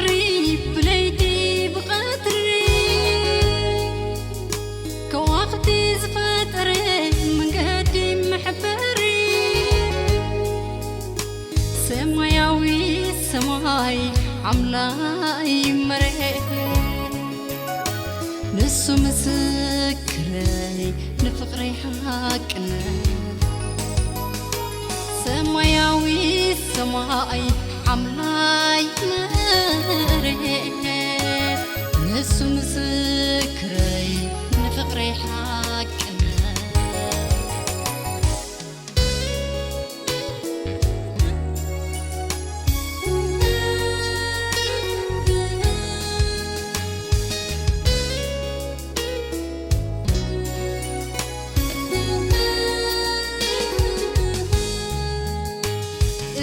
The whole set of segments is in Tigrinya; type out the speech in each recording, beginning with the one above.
ሪ ብለይቲ ብቐትሪ ከዋኽብቲ ዝፈጠረ መንገዲ መሕበሪ ሰማያዊ ሰማይ ኣምላይ መሬት ንሱ ምስክረይ ንፍቕረይ ሓቅነት ሰማያዊ ሰማይ ሓምላይ መሬት ንሱ ምስክረይ ንፍቕረይ ሓቅነት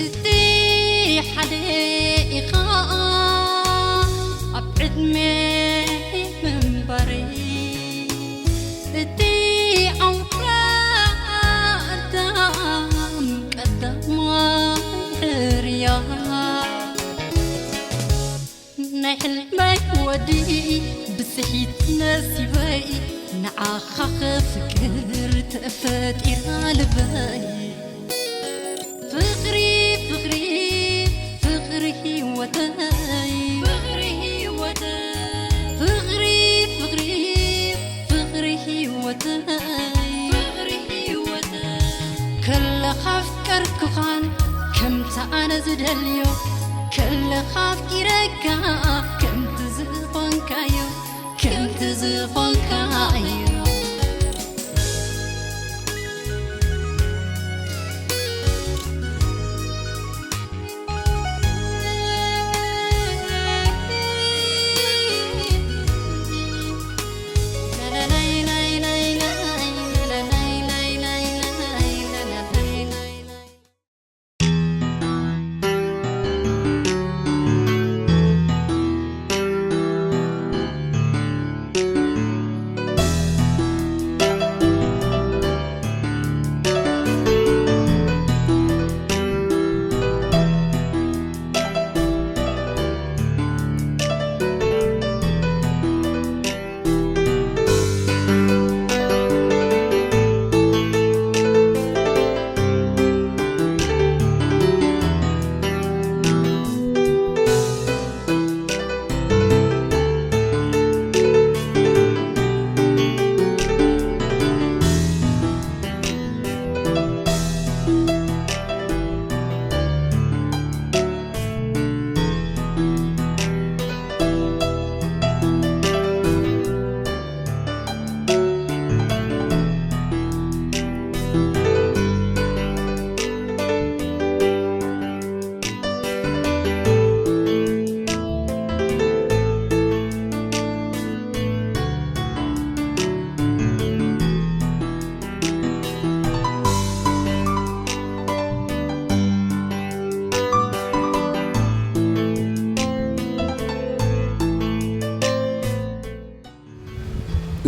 እቲ ሓደ ኢኻ ኣብ ዕድመ ምንባረይ እቲ ኣውራ ኣዳም ቀዳማይ ሕርያ ናይ ሕልመይ ወዲ ብስሒት ነሲበይ ንዓኻ ክፍቅር ተፈጢራ ልበይ ፍቕሪ ፍቕሪ ፍቕሪ ህይወተይ ፍቕሪ ህይወተይ ፍቕሪ ፍቕሪ ፍቕሪ ህይወተይ ፍቕሪ ህይወተይ ከለኻ ኣፍቀርኩኻን ከምቲ ኣነ ዝደልዮ ከለኻ ኣፍቂረካ ከምቲ ዝኾንካዮ ከምቲ ዝኾንካዮ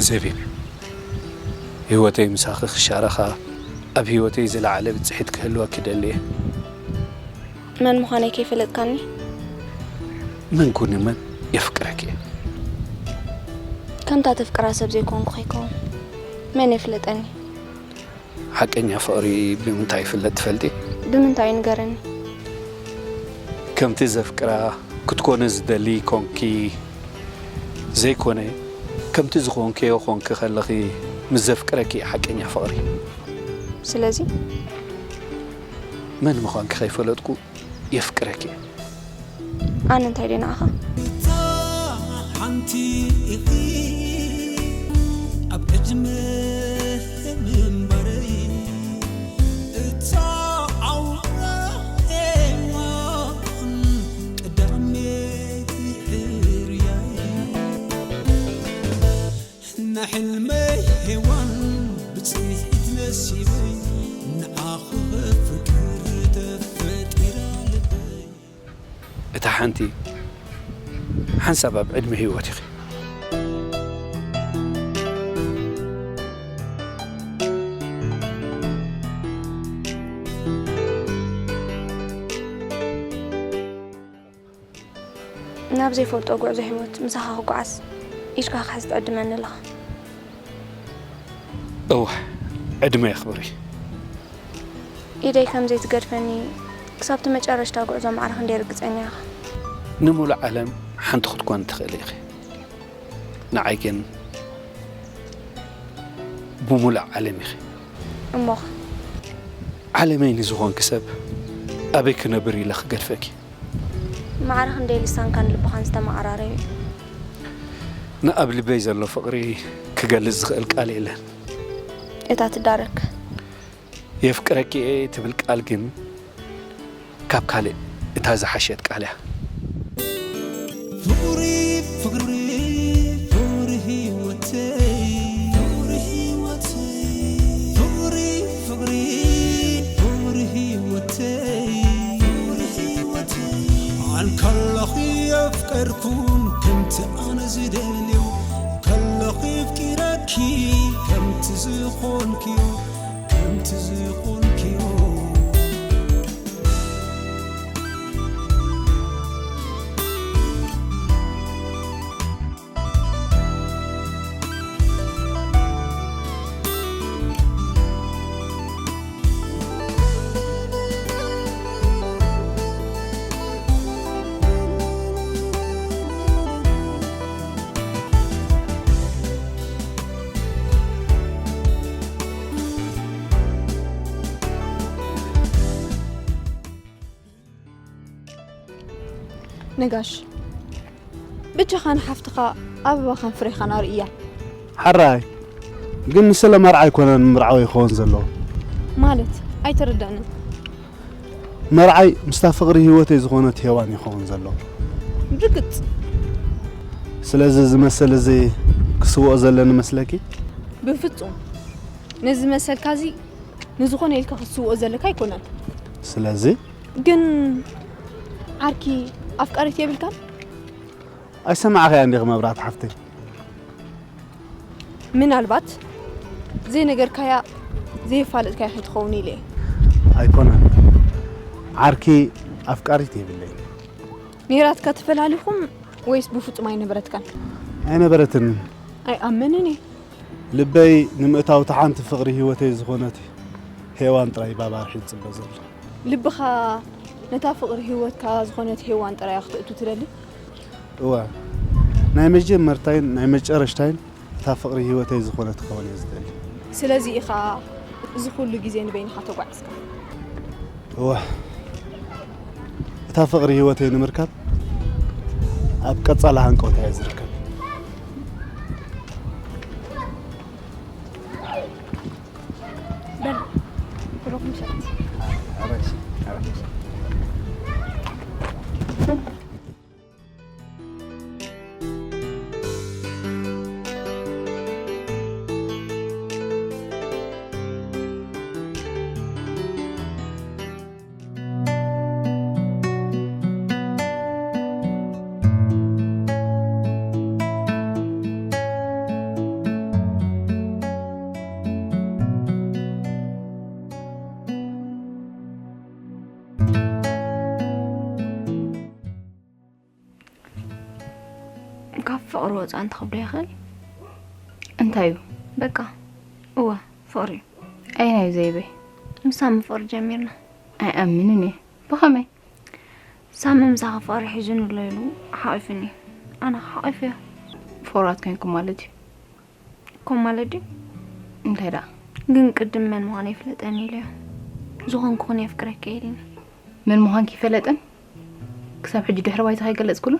ዘቢብ፣ ህይወተይ ምሳኺ ክሻረኻ፣ ኣብ ህይወተይ ዝለዓለ ብጽሒት ክህልወኪ ደልየ። መን ምዃነይ ከይፈለጥካኒ? መን ኩኒ መን የፍቅረኪ እየ። ከምታ ተፍቅራ ሰብ ዘይኮንኩ ከይከውን መን የፍለጠኒ? ሓቀኛ ፍቕሪ ብምንታይ ይፍለጥ ትፈልጢ? ብምንታይ እዩ ንገረኒ? ከምቲ ዘፍቅራ ክትኮኒ ዝደሊ ኮንኪ ዘይኮነ፣ ከምቲ ዝኾንክዮ ኮንኪ ከለኺ ምስ ዘፍቅረኪ እዩ ሓቀኛ ፍቕሪ። ስለዚ መን ምዃንኪ ከይፈለጥኩ የፍቅረኪ እየ። ኣነ እንታይ ደይ ንዓኻ? እታ ሓንቲ ኢኺ ኣብ ዕድመ ምንባረይ፣ እታ ኣውራ ሄዋን ቀዳመይቲ ሕርያይ። ንሕልመይ ሄዋን ብጽኒት ነሲበይ፣ ንዓኺ ፍቅር ተፈጢራ ልበይ። እታ ሓንቲ ሓንሳብ ኣብ ዕድመ ህይወት ኢኺ። ኣብ ዘይፈልጦ ጉዕዞ ህይወት ምሳኻ ክጓዓዝ ኢድካ ክሕዝ ትዕድመኒ ኣለኻ። እወ፣ ዕድመ የኽብር እዩ። ኢደይ ከም ዘይትገድፈኒ ክሳብቲ መጨረሽታ ጉዕዞ ማዕረ ክንደይ ርግጸኛ ኢኻ? ንሙሉእ ዓለም ሓንቲ ክትኮን ትኽእሊ ኢኺ። ንዓይ ግን ብሙሉእ ዓለም ኢኺ። እሞኸ? ዓለመይ ንዝኾንኪ ሰብ ኣበይ ክነብር ኢለ ክገድፈኪ? ማዕረ ክንደይ ልሳንካን ልብኻን ዝተመዓራረዩ እዩ። ንኣብ ልበይ ዘሎ ፍቕሪ ክገልጽ ዝኽእል ቃል የለን። እታ ትዳረክ የፍቅረኪ እየ ትብል ቃል ግን ካብ ካልእ እታ ዝሓሸት ቃል እያ። ፍቕሪ ፍቕሪ ፍቕሪ ህይወተይ ፍቕሪ ህይወተይ ፍቕሪ ፍቕሪ ፍቕሪ ህይወተይ ፍቕሪ ህይወተይ ኣንከለኺ የፍቀርኩን ከምቲ ኣነ ዝደልዮ ከለኺ ኣፍቂረኪ ከምቲ ዝኾንክዮ ከምቲ ዝኾንክዮ ነጋሽ፣ ብቻኻ ንሓፍትኻ ኣበባኻን ፍሬኻን ኣርእያ። ሓራይ ግን ንስለ መርዓ ኣይኮነን ምርዓው ይኸውን ዘለዎ። ማለት ኣይተረዳእንን። መርዓይ ምስታ ፍቕሪ ህይወተይ ዝኾነት ሄዋን ይኸውን ዘሎ። ብርግጽ። ስለዚ እዚ መሰል እዚ ክስውኦ ዘለኒ መስለኪ? ብፍጹም። ነዚ መሰልካ እዚ ንዝኾነ ኢልካ ክትስውኦ ዘለካ ኣይኮነን። ስለዚ ግን ዓርኪ ኣፍቃሪት የብልካን? ኣይሰማዕኸያ እንዲኺ መብራት ሓፍተይ? ምናልባት ዘይነገርካያ ዘየፋለጥካያ ከይትኸውን ኢለ እየ። ኣይኮነን። ዓርኪ ኣፍቃሪት የብለይን። ነይራትካ ተፈላሊኹም ወይስ ብፍጹም ኣይነበረትካን? ኣይነበረትን። ኣይኣምንን እየ። ልበይ ንምእታው እታ ሓንቲ ፍቕሪ ህይወተይ ዝኾነት ሄዋን ጥራይ ባባ ኣርሒቑ ዝጽበ ዘሎ። ልብኻ ነታ ፍቕሪ ህይወትካ ዝኾነት ሄዋን ጥራይ ክትእቱ ትደሊ? እወ፣ ናይ መጀመርታይን ናይ መጨረሽታይን እታ ፍቕሪ ህይወተይ ዝኾነት ክኸውን እየ ዝደሊ። ስለዚ ኢኻ እዚ ኩሉ ግዜ ንበይንኻ ተጓዒዝካ? እወ፣ እታ ፍቕሪ ህይወተይ ንምርካብ ኣብ ቀጻሊ ሃንቀውታ እየ ዝርከብ። በል፣ ብሩኽ ምሸት። ካብ ፍቕሪ ወፃእ እንተኽብዶ ይኽእል? እንታይ እዩ? በቃ እወ፣ ፍቕሪ እዩ። ኣየናይ እዩ ዘይበይ? ምሳሚ ፍቕሪ ጀሚርና። ኣይኣምንን እየ። ብኸመይ? ሳሚ ምሳኺ ፍቕሪ ሒዙኒ ኣሎ ኢሉ ሓቒፉኒ። ኣነ ሓቒፈዮ። ፍቑራት ኮይንኩም ማለት እዩ። ከም ማለት ድዩ? እንታይ ደኣ? ግን ቅድም መን ምዃነይ ይፍለጠኒ ኢለዮ። ዝኾንኩ ኹን የፍቅረኪ እየ ኢሉኒ። መን ምዃንኪ ይፈለጥን? ክሳብ ሕጂ ድሕሪ ባይታ ከይገለጽኩሉ?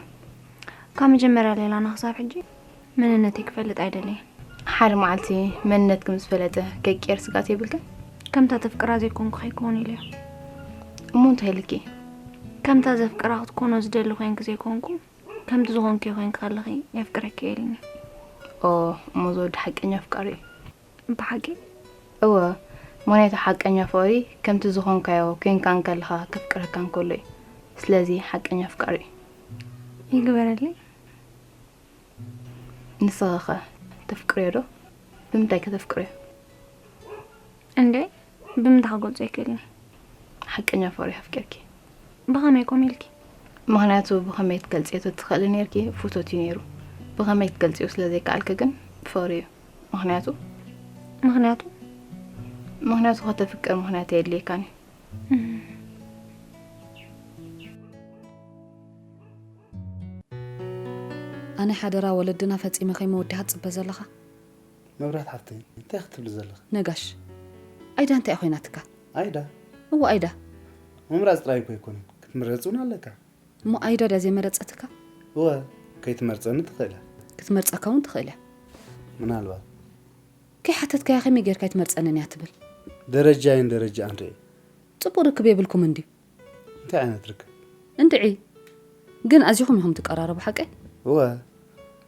ካብ መጀመርያ ሌላና ክሳብ ሕጂ መንነተይ ክፈልጥ ኣይደለየን። ሓደ መዓልቲ መንነትኪ ምስ ፈለጠ ከይቅየር ስግኣት የብልክን? ከምታ ተፍቅራ ዘይኮንኩ ከይከውን ኢለዮ። እሞ እንታይ ኢልኪ? ከምታ ዘፍቅራ ክትኮኖ ዝደሊ ኮይንኪ ዘይኮንኩ ከምቲ ዝኾንክዮ ኮይንኪ ከለኺ የፍቅረኪ እየ ኢሉኒ። ኦ፣ እሞ እዚ ወዲ ሓቀኛ ኣፍቃሪ እዩ። ብሓቂ? እወ፣ ምኽንያቱ ሓቀኛ ፍቕሪ ከምቲ ዝኾንካዮ ኮይንካ እንከለኻ ከፍቅረካ እንከሎ እዩ። ስለዚ ሓቀኛ ኣፍቃሪ እዩ። ይግበረለይ። ንስኺ ኸ ተፍቅርዮ ዶ? ብምንታይ ከ ተፍቅርዮ? እንዴ፣ ብምንታይ ክገልጾ ይክእል እየ? ሓቀኛ ፍቕሪ ኣፍቂርኪ። ብኸመይ ከምኡ ኢልኪ? ምኽንያቱ ብኸመይ ትገልጽዮ ተትኽእሊ ኔርኪ ፍቶት እዩ ኔሩ። ብኸመይ ትገልጽዮ ስለ ዘይከኣልኪ ግን ፍቕሪ እዩ። ምኽንያቱ ምኽንያቱ ምኽንያቱ ከተፍቅር ምኽንያት ኣየድልየካን እዩ። ኣነ ሓደራ ወለድና ፈጺመ ከይመወድኻ ትጽበ ዘለኻ? መብራት ሓፍተይ፣ እንታይ ክትብሊ ዘለኺ? ነጋሽ፣ ኣይዳ እንታይ ኮይናትካ? ኣይዳ? እወ ኣይዳ። ምምራጽ ጥራይ እኮ ኣይኮነን፣ ክትምረጽ እውን ኣለካ። እሞ ኣይዳ ድያ ዘይመረጸትካ? እወ፣ ከይትመርጸኒ ትኽእል እያ። ክትመርጸካ እውን ትኽእል እያ። ምናልባት። ከይሓተትካያ ከመይ ጌርካ ኣይትመርጸንን እያ ትብል? ደረጃይን ደረጃኣን ርእየ። ጽቡቕ ርክብ የብልኩም እንድዩ? እንታይ ዓይነት ርክብ? እንድዒ። ግን ኣዚኹም ኢኹም ትቀራረቡ ሓቀይ? እወ፣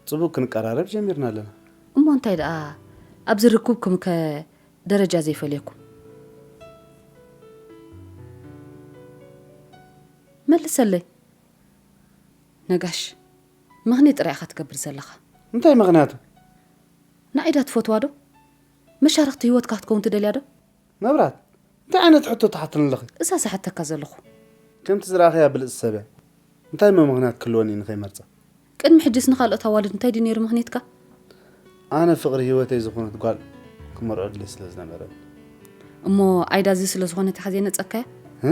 ጽቡቕ ክንቀራረብ ጀሚርና ኣለና። እሞ እንታይ ደኣ ኣብዚ ርክብኩም ከ ደረጃ ዘይፈልየኩም? መልሰለይ። ነጋሽ፣ ምኽንያት ጥራይ ኢኻ ትገብር ዘለኻ። እንታይ ምኽንያቱ? ንኣይዳ ትፈትዋ ዶ? መሻርኽቲ ህይወትካ ክትከውን ትደልያ ዶ? መብራት፣ እንታይ ዓይነት ሕቶ ትሓትኒ ኣለኺ? እዛ ዝሓተካ ዘለኹ። ከምቲ ዝረኣኽያ ብልጽቲ ሰብ እያ። እንታይ እሞ ምኽንያት ክህልወኒ እዩ ንኸይመርጻ? ቅድሚ ሕጅስ ንኻልኦት ኣዋልድ እንታይ ድዩ ነይሩ ምኽንያትካ? ኣነ ፍቕሪ ህይወተይ ዝኾነት ጓል ክመርዖ ድልየት ስለ ዝነበረኒ። እሞ ኣይዳ እዚ ስለ ዝኾነት ኢኻ ዘይነጸካያ? እ?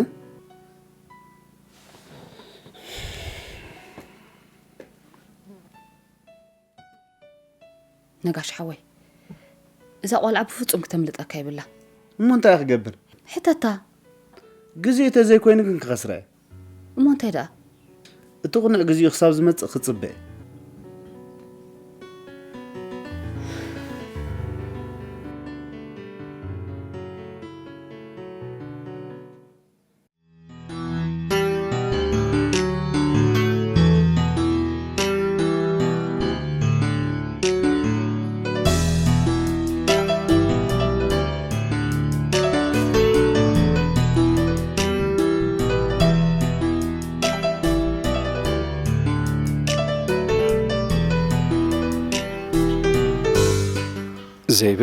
ነጋሽ ሓወይ፣ እዛ ቆልዓ ብፍጹም ክተምልጠካ የብላ። እሞ እንታይ ክገብር? ሕተታ። ግዜ ተዘይኮይኑ ግን ክኸስራ እየ። እሞ እንታይ ደኣ? እቲ ቅኑዕ ግዜኡ ክሳብ ዝመጽእ ክጽበ እየ። ዘይበ፣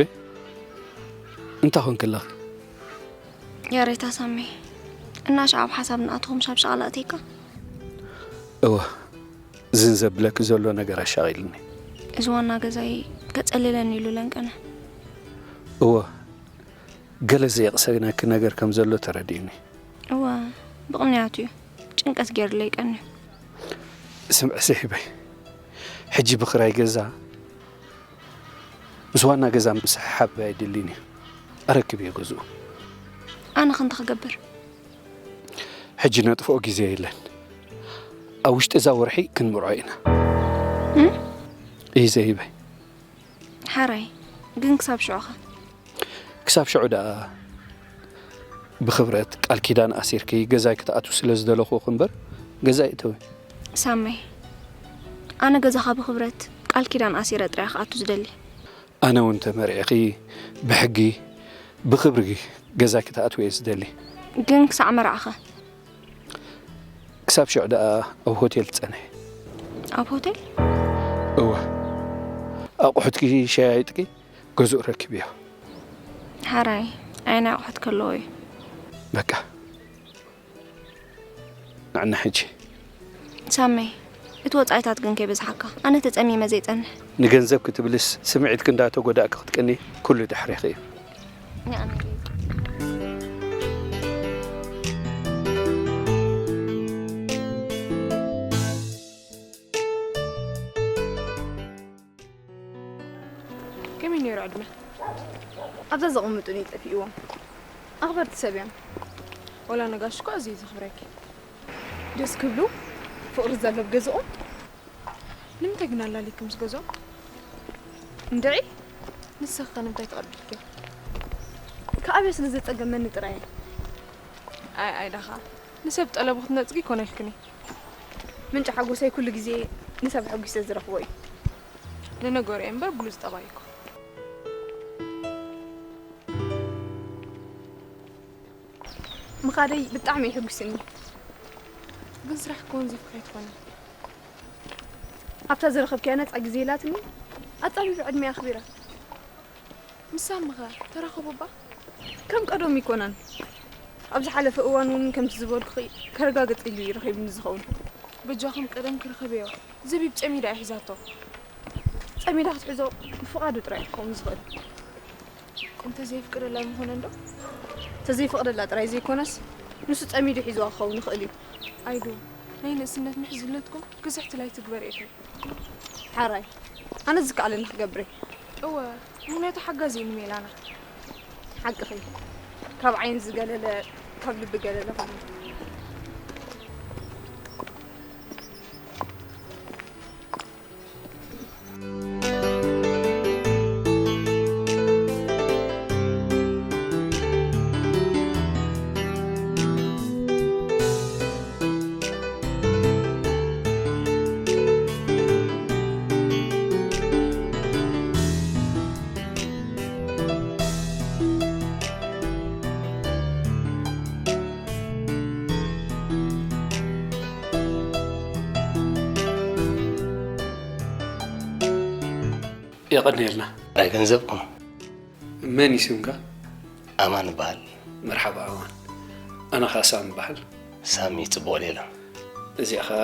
እንታይ ኾንኪ ኣለኺ? ያሬታ ሳሚ፣ እናሻዕ ኣብ ሓሳብ ንኣትኹም ሻብ ሻቕላ ኣእትየካ? እወ፣ ዝን ዘብለኪ ዘሎ ነገር ኣሻቒልኒ። እዚ ዋና ገዛይ ከጸልለኒ ኢሉ ለንቀነ። እወ፣ ገለ ዘየቕሰነኪ ነገር ከም ዘሎ ተረዲኡኒ። እወ፣ ብቕንያቱ እዩ። ጭንቀት ገይሩለይ ቀንዩ። ስምዒ ስሒበይ፣ ሕጂ ብኽራይ ገዛ ምስ ዋና ገዛ ምስሕሓብ ኣይድልን እዩ። ኣረክብ እየ ገዝኡ። ኣነ ኸ እንታይ ክገብር? ሕጂ ነጥፍኦ ግዜ የለን። ኣብ ውሽጢ እዛ ወርሒ ክንምርዖ ኢና። እም? እይ ዘይበይ። ሓራይ፣ ግን ክሳብ ሽዑ ኸ? ክሳብ ሽዑ ደኣ ብኽብረት ቃል ኪዳን ኣሲርኪ ገዛይ ክትኣትዊ ስለ ዝደለኹ እምበር ገዛይ እተዊ። ሳመይ፣ ኣነ ገዛኻ ብኽብረት ቃል ኪዳን ኣሲረ ጥራይ ክኣቱ ዝደሊ። ኣነ እውን ተመሪዕኺ ብሕጊ ብኽብሪ ገዛይ ክትኣትዊ እየ ዝደሊ። ግን ክሳዕ መርዓኸ? ክሳብ ሽዑ ደኣ ኣብ ሆቴል ትጸንሒ። ኣብ ሆቴል? እወ። ኣቑሑትኪ ሸያይጥኪ ገዝኡ ረኪብዮ። ሓራይ፣ ኣየናይ ኣቑሑት ከለዎ እዩ? በቃ። ንዕና ሕጂ። ሳመይ፣ እቲ ወጻኢታት ግን ከይበዝሓካ። ኣነ ተጸሚመ ዘይጸንሕ። ንገንዘብ ክትብልስ ስምዒትኪ እንዳተጎዳእኪ ክትቅኒ ኩሉ ድሕሬኺ እዩ። ንኣመይ። ከመይ ነይሩ ዕድመ? ኣብዛ ዘቐምጡኒ ጠፊእዎም። ኣኽበርቲ ሰብ እዮም። ወላ ነጋሽ እኮ ኣዝዩ ዘኽብረኪ። ደስ ክብሉ፣ ፍቕሪ ዘሎ ኣብ ገዝኦም። ንምንታይ ግን ኣላሊኪ ምስ ገዝኦም? እንድዒ፣ ንስኺ ከ ንምንታይ ትቐብልኪ? ክኣብዮ ስለ ዘጸገመኒ ጥራይ እየ። ኣይ፣ ኣይ ደኻ፣ ንሰብ ጠለቡ ክትነጽጊ ኮነ ኢልክኒ። ምንጪ ሓጎሰይ ኩሉ ግዜ ንሰብ ኣሐጒሰ ዝረኽቦ እዩ። ንነገሩ እየ እምበር ብሉጽ ጠባይ እኮ። ምኻደይ ብጣዕሚ የሐጒስኒ። ግን ስራሕ ክወንዚፍካ ኣይትኾኒ። ኣብታ ዝረኸብክያ ነጻ ግዜ ኢላትኒ ኣጻቢቢ ዕድመይ ኣኽቢራ። ምስ ሳሚ ኸ ተራኸቡ እባ? ከም ቀደሙ ኣይኮናን። ኣብ ዝሓለፈ እዋን እውን ከምቲ ዝበልኩኺ ከረጋግጽ ኢሉ እዩ ረኺቡኒ ዝኸውን። በጃኹም ቀደም ክርኸብዮ። ዘቢብ ጸሚዳ እያ ሒዛቶ። ጸሚዳ ክትሕዞ ብፍቓዱ ጥራይ እዩ ክኸውን ዝኽእል። እንተዘየፍቅረላ ምኾነ እንዶ? እንተዘይፈቕደላ ጥራይ ዘይኮነስ፣ ንሱ ጸሚዱ ሒዝዋ ክኸውን ይኽእል እዩ። ኣይዱ፣ ናይ ንእስነት ምሕዝነትኩም ክዝሕትል ኣይትግበር ኢኺ። ሓራይ፣ ኣነ ዝከኣለኒ ክገብር እየ። እወ፣ ምኽንያቱ ሓጋዚ እዩ ንሜላና። ሓቅኺ። ካብ ዓይኒ ዝገለለ፣ ካብ ልቢ ገለለ ኾነ። የቐንየልና። ናይ ገንዘብኩም። መን እዩ ስምካ? ኣማን እበሃል። መርሓባ ኣማን። ኣነ ኸኣ ሳም እበሃል። ሳሚ፣ ጽቡቕ ሌላ። እዚኣ ኸኣ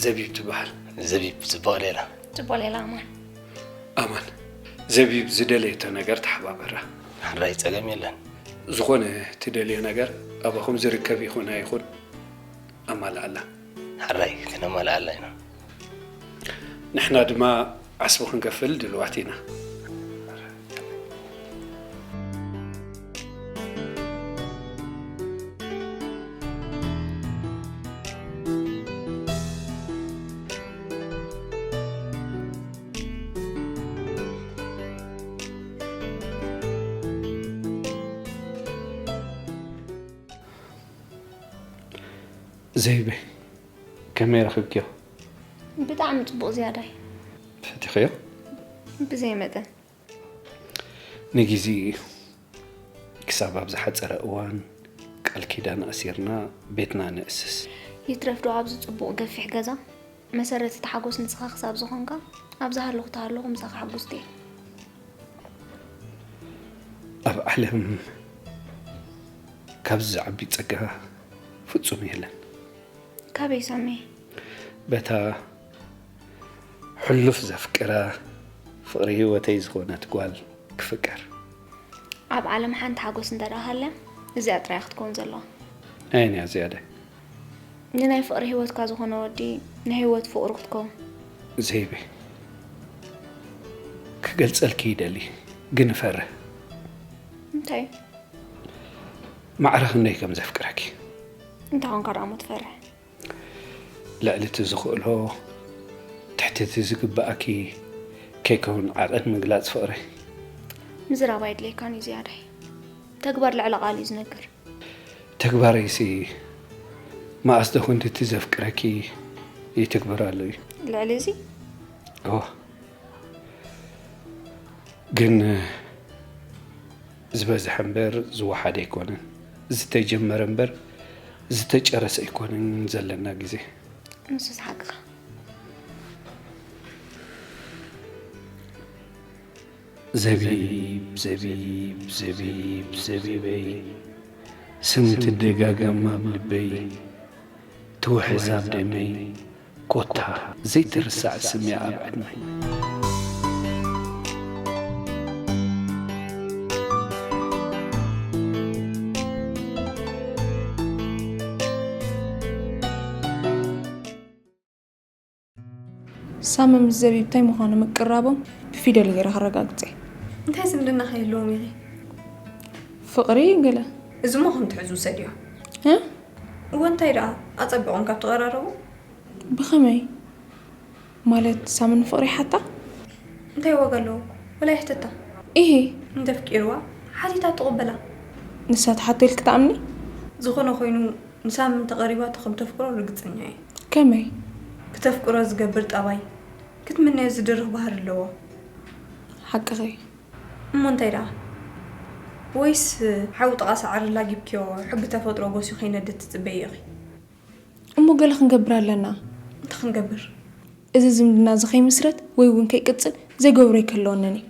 ዘቢብ ትበሃል። ዘቢብ፣ ጽቡቕ ሌላ። ጽቡቕ ሌላ ኣማን። ኣማን፣ ዘቢብ ዝደለየቶ ነገር ተሓባበራ። ሕራይ፣ ጸገም የለን። ዝኾነ ትደልዮ ነገር ኣባኹም ዝርከብ ይኹን ኣይኹን ኣማልኣላ። ሕራይ፣ ክነማልኣላ ኢና። ንሕና ድማ ዓስቢ ክንከፍል ድልዋት ኢና። ዘይበይ፣ ከመይ ረኺብክዮ? ብጣዕሚ ጽቡቕ ዝያዳይ። ፈቲኽዮ? ብዘይ መጠን። ንግዜ ክሳብ ኣብ ዝሓጸረ እዋን ቃል ኪዳን ኣሲርና ቤትና ንእስስ። ይትረፍ ዶ ኣብዚ ጽቡቕ ገፊሕ ገዛ? መሰረት እቲ ሓጎስ ንስኻ ክሳብ ዝኾንካ፣ ኣብ ዝሃለኹ ተሃለኹ ምሳኻ ሕጉስቲ እየ። ኣብ ዓለም ካብዚ ዝዓቢ ጸጋ ፍጹም የለን። ካበይ ሳሚ? በታ ሕሉፍ ዘፍቅራ ፍቕሪ ህይወተይ ዝኾነት ጓል ክፍቀር። ኣብ ዓለም ሓንቲ ሓጎስ እንተ ደኣ ሃልያ፣ እዚኣ ጥራይ ክትከውን ዘለዋ። ኣየን እያ ዝያዳ? ንናይ ፍቕሪ ህይወትካ ዝኾነ ወዲ ናይ ህይወት ፍቕሩ ክትከውን። ዘይበይ፣ ክገልጸልኪ ይደሊ፣ ግን እፈርህ። እንታይ? ማዕረ ክንደይ ከም ዘፍቅረኪ። እንታይ ኾንካ ደኣ እሞ ትፈርህ? ልዕሊ እቲ ዝኽእሎ፣ ትሕቲ እቲ ዝግብኣኪ ከይከውን ዓቐን ምግላጽ ፍቕሪ። ምዝራብ ኣየድልየካን እዩ ዝያዳይ። ተግባር ልዕሊ ቃል እዩ ዝነግር። ተግባረይሲ መኣስ ዶ ክንዲ እቲ ዘፍቅረኪ ይትግብር ኣሎ እዩ። ልዕሊ እዚ? እወ። ግን ዝበዝሐ እምበር ዝወሓደ ኣይኮነን። ዝተጀመረ እምበር ዝተጨረሰ ኣይኮነን ዘለና ግዜ። ንሱስ ሓቅኻ። ዘቢብ፣ ዘቢብ፣ ዘቢብ፣ ዘቢበይ፣ ስም ትደጋገም ኣብ ልበይ፣ ትውሕዝ ኣብ ደመይ፣ ኮታ ዘይትርሳዕ ስም እያ ኣብ ዕድመይ። ሳሚ ምስ ዘቢብ እንታይ ምዃኑ ምቅራቦም ብፊደል ገይረ ከረጋግጽ እየ። እንታይ ዝምድና ከ ይህልዎም ኢኺ? ፍቕሪ ገለ። እዚ እሞ ከም ትሕዝ ውሰድዮ። እ? እወ፣ እንታይ ደኣ፣ ኣጸቢቖም ካብ ትቐራረቡ? ብኸመይ? ማለት ሳሚ ንፍቕሪ ይሓታ? እንታይ ዋጋ ኣለዎ? ወላ ይሕተታ። ኢሂ። እንተፍቂርዋ፣ ሓቲታ ትቕበላ። ንሳ ትሓቶ ኢልኪ ትኣምኒ? ዝኾነ ኮይኑ፣ ንሳሚ እንተቐሪባቶ ከም ተፍቅሮ ርግጸኛ እየ። ከመይ? ክተፍቅሮ ዝገብር ጠባይ፣ ክትምነዮ ዝድርኽ ባህሪ ኣለዎ። ሓቅኺ። እሞ እንታይ ደኣ? ወይስ ሓዊ ጥቓ ሳዕሪ ላጊብክዮ፣ ሕጊ ተፈጥሮ ጎስዩ ከይነድድ ትጽበዪ ኢኺ? እሞ ገለ ክንገብር ኣለና። እንታይ ክንገብር? እዚ ዝምድና እዚ ከይምስረት ወይ እውን ከይቅጽል ዘይገብሮ ኣይክህልወንን እዩ።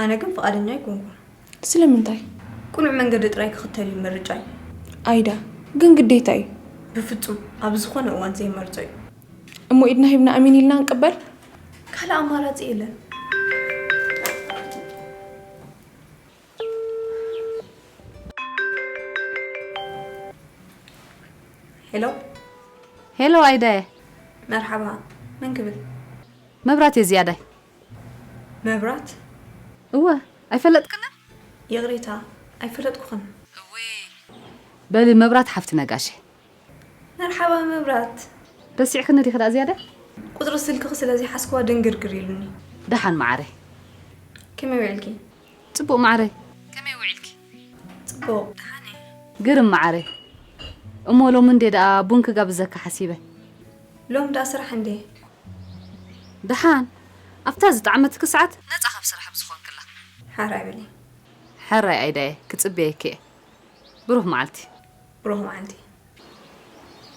ኣነ ግን ፍቓደኛ ኣይኮንኩን። ስለምንታይ? ቅኑዕ መንገዲ ጥራይ ክኽተል እዩ ምርጫይ። ኣይዳ፣ ግን ግዴታ እዩ። ብፍጹም ኣብ ዝኾነ እዋን ዘይመርጾ እዩ። እሞ ኢድና ሂብና ኣሜን ኢልና ንቀበል። ካልእ ኣማራጺ የለን። ሄሎ። ሄሎ ኣይደ። መርሓባ። መን ክብል? መብራት እየ ዝያዳይ። መብራት? እወ። ኣይፈለጥክንን? ይቕሬታ፣ ኣይፈለጥኩኽን። እዊ። በሊ መብራት ሓፍቲ ነጋሽ። መርሓባ መብራት። ረሲዕክኒ ዲኺ ደኣ ዝያዳ? ቁጽሪ ስልክኺ ስለ ዘይሓዝክዋ ድንግርግር ኢሉኒ። ደሓን መዓረይ። ከመይ ውዒልኪ? ጽቡቕ መዓረይ። ከመይ ውዒልኪ? ጽቡቕ፣ ደሓን እየ። ግርም መዓረይ። እሞ ሎሚ እንዴ ደኣ ቡን ክጋብዘካ ሓሲበ። ሎም ደኣ ስራሕ እንዴ? ደሓን፣ ኣብታ ዝጠዓመትኪ ሰዓት ነጻ ካብ ስራሕ ብዝኾንክላ። ሓራይ በሊ። ሕራይ ኣይዳየ፣ ክጽበየኪ እየ። ብሩኽ መዓልቲ። ብሩኽ መዓልቲ።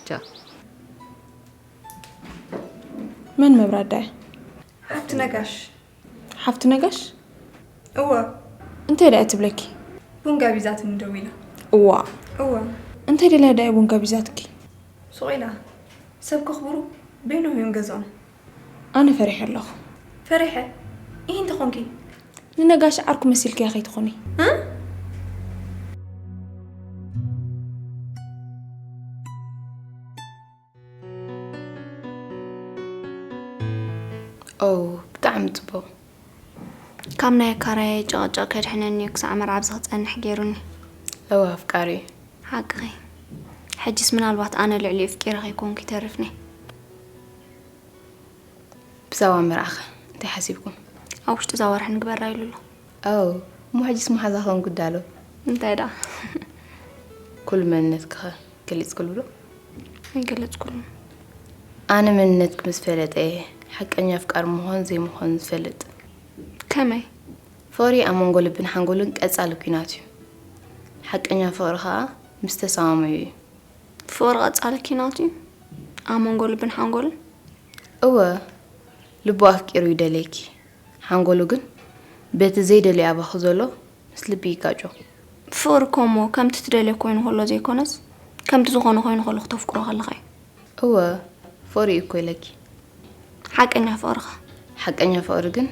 ቻው። መን መብራት ዳየ? ሓፍቲ ነጋሽ። ሓፍቲ ነጋሽ? እወ። እንታይ ዳየ ትብለኪ? ቡን ጋቢዛትኒ ደዊላ። እዋ። እወ። እንታይ ደልያ ዳየ ቡን ጋቢዛትኪ? ሱቕ ኢላ። ሰብ ከኽብሩ በይኖም እዮም ገዝኦም። ኣነ ፈሪሐ ኣለኹ። ፈሪሐ? ኢሂ እንተኾንኪ? ንነጋሽ ዓርኩ መሲልክያ ከይትኾኒ። እ? ኦ፣ ብጣዕሚ ጽቡቕ። ካብ ናይ ኣካራየይ ጭቕጭቕ ከድሕነኒ እዩ ክሳዕ መርዓ ኣብዚ ክጸንሕ ገይሩኒ። እወ ኣፍቃሪ እዩ። ሓቅኺ። ሕጂስ ምናልባት ኣነ ልዕሊኡ ኣፍቂረ ከይኮንኩ ይተርፍኒ። ብዛዕባ መርዓኸ እንታይ ሓሲብኩም? ኣብ ውሽጢ እዛ ወርሒ ንግበራ ኢሉ ኣሎ። ኣው፣ እሞ ሕጂስ መሓዛኸ እውን ግዳ ኣሎ። እንታይ ደኣ? ኩሉ መንነትኪኸ ገሊጽክሉ ዶ? ኣይገለጽኩሉን። ኣነ መንነትኪ ምስ ፈለጠ እየ ሓቀኛ ኣፍቃሪ ምዃን ዘይምዃን ዝፈልጥ። ከመይ? ፍቕሪ ኣብ መንጎ ልብን ሓንጎልን ቀጻሊ ኲናት እዩ። ሓቀኛ ፍቕሪ ኸኣ ምስ ተሰማምዑ እዩ። ፍቕሪ ቀጻሊ ኲናት እዩ ኣብ መንጎ ልብን ሓንጎልን? እወ፣ ልቡ ኣፍቂሩ ይደልየኪ። ሓንጎሉ ግን በቲ ዘይደልዮ ኣባኺ ዘሎ ምስ ልቢ ይጋጮ። ፍቕሪ እኮ እሞ ከምቲ ትደልዮ ኮይኑ ከሎ ዘይኮነስ፣ ከምቲ ዝኾነ ኮይኑ ከሎ ክተፍቅሮ ከለኻ እዩ። እወ፣ ፍቕሪ እዩ እኮ ኢለኪ። ሓቀኛ ፍቕሪ ኸ? ሓቀኛ ፍቕሪ ግን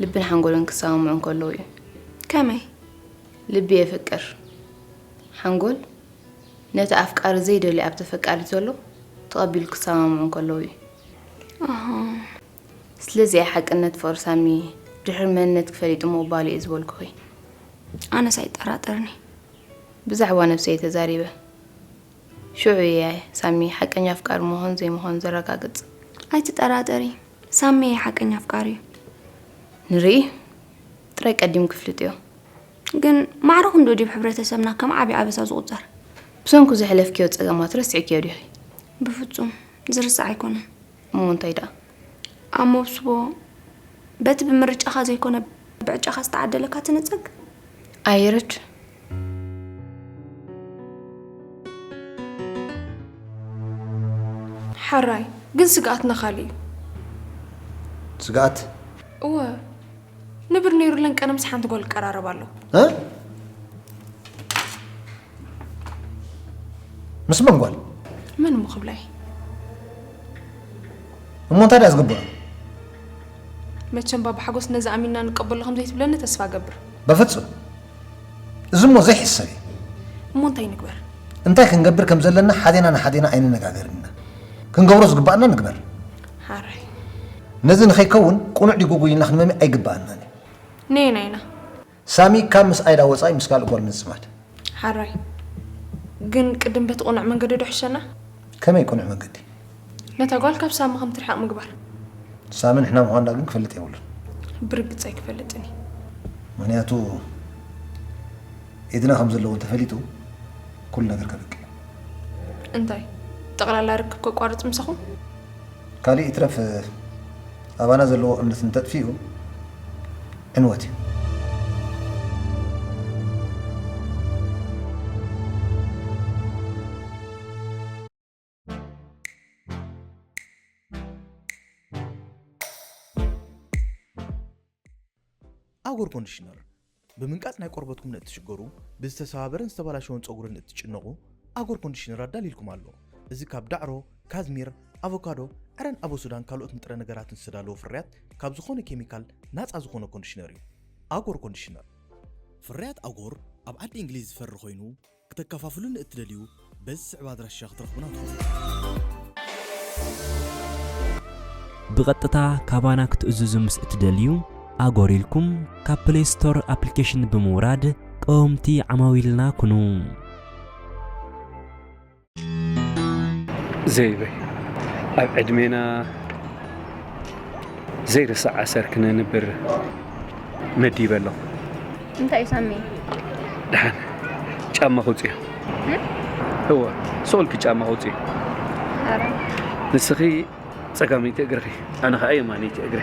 ልብን ሓንጎልን ክሰማምዑ እንከለዉ እዩ። ከመይ? ልቢ የፍቅር። ሓንጎል ነቲ ኣፍቃሪ ዘይደልዮ ኣብ ተፈቃሪት ዘሎ ተቐቢሉ ክሰማምዑ እንከለዉ እዩ። ኣሃ። ስለዚ እየ ሓቅነት ፍቕሪ ሳሚ ድሕሪ መንነትኪ ፈሊጡ ምቕባሉ እየ ዝበልኩኺ። ኣነስ ኣይጠራጠርን እየ። ብዛዕባ ነብሰይ እየ ተዛሪበ። ሽዑ እየ ሳሚ ሓቀኛ ኣፍቃሪ ምዃን ዘይምዃኑ ዘረጋግጽ። ኣይትጠራጠሪ፣ ሳሚ እየ ሓቀኛ ኣፍቃሪ እዩ። ንርኢ፣ ጥራይ ቀዲሙ ክፍልጥዮ። ግን ማዕረ ክንድኡ ድዩ ኣብ ሕብረተሰብና ከም ዓቢ ኣበሳ ዝቑጸር? ብሰንኩ ዘሕለፍክዮ ጸገማት ረሲዕክዮ ዲኺ? ብፍጹም፣ ዝርሳዕ ኣይኮነን። እሞ እንታይ ደኣ? ኣብ መብስቦ በቲ ብምርጫኻ ዘይኮነ ብዕጫኻ ዝተዓደለካ ትንጸግ? ኣይርድ። ሓራይ፣ ግን ስግኣትና ካልእ እዩ። ስግኣት? እወ፣ ንብር ነይሩ ለንቀነ ምስ ሓንቲ ጓል ይቀራረብ ኣሎ። እ? ምስ መን ጓል? መን እሞ ክብላይ? እሞ እንታይ ደኣ ዝግበሮ? መቸም ባባ ሓጎስ ነዚ ኣሚንና ንቀበሎ ከም ዘይትብለኒ ተስፋ እገብር። በፍጹም። እዚ እሞ ዘይሕሰብ እዩ። እሞ እንታይ ንግበር? እንታይ ክንገብር ከም ዘለና ሓዴና ንሓዴና ኣይንነጋገርን ኢና። ክንገብሮ ዝግባኣና ንግበር። ሓራይ። ነዚ ንኸይከውን ቅኑዕ ድዩ ግጉይ ኢልና ክንመሚ ኣይግባኣናን እዩ። ነየናይ ኢና? ሳሚ ካብ ምስ ኣይዳ ወጻኢ ምስ ካልእ ጓል ምዝማድ። ሓራይ። ግን ቅድም በቲ ቅኑዕ መንገዲ ዶ ሕሸና? ከመይ ቅኑዕ መንገዲ? ነታ ጓል ካብ ሳሚ ከም ትርሕቕ ምግባር። ሳሚ ንሕና ምዃንና ግን ክፈልጥ የብሉን። ብርግጽ ኣይክፈልጥን እዩ። ምኽንያቱ ኢድና ከም ዘለዎ እንተፈሊጡ ኩሉ ነገር ከብቅዕ እዩ። እንታይ? ጠቕላላ ርክብ ከቋርጽ ምሳኹም? ካልእ ይትረፍ ኣባና ዘለዎ እምነት እንተጥፊኡ ዕንወት እዩ። ኣጎር ኮንዲሽነር። ብምንቃጽ ናይ ቆርበትኩም ንእትሽገሩ፣ ብዝተሰባበረን ዝተበላሸወን ጸጉሪ ንእትጭነቑ፣ ኣጎር ኮንዲሽነር ኣዳሊልኩም ኣሎ። እዚ ካብ ዳዕሮ፣ ካዝሚር፣ ኣቮካዶ፣ ዕረን ኣበሱዳን ካልኦት ንጥረ ነገራትን ዝተዳለወ ፍርያት ካብ ዝኾነ ኬሚካል ናጻ ዝኾነ ኮንዲሽነር እዩ። ኣጎር ኮንዲሽነር። ፍርያት ኣጎር ኣብ ዓዲ እንግሊዝ ዝፈሪ ኮይኑ ክተከፋፍሉን እትደልዩ በዚ ዝስዕብ ኣድራሻ ክትረኽቡና ትኽእሉ። ብቐጥታ ካባና ክትእዝዙ ምስ እትደልዩ ኣጎር ኢልኩም ካብ ፕሌይ ስቶር ኣፕሊኬሽን ብምውራድ ቀወምቲ ዓማዊልና ኩኑ። ዘይበይ ኣብ ዕድሜና ዘይርሳዕ ኣሰር ክነንብር መዲበ ኣለኹ። እንታይ እዩ ሳሚ? ደሓን ጫማ ክውፅዮ። እወ፣ ሶልኪ ጫማ ክውፅዮ። ኧረ ንስኺ ፀጋመይቲ እግርኺ፣ ኣነ ከዓ የማነይቲ እግሪ።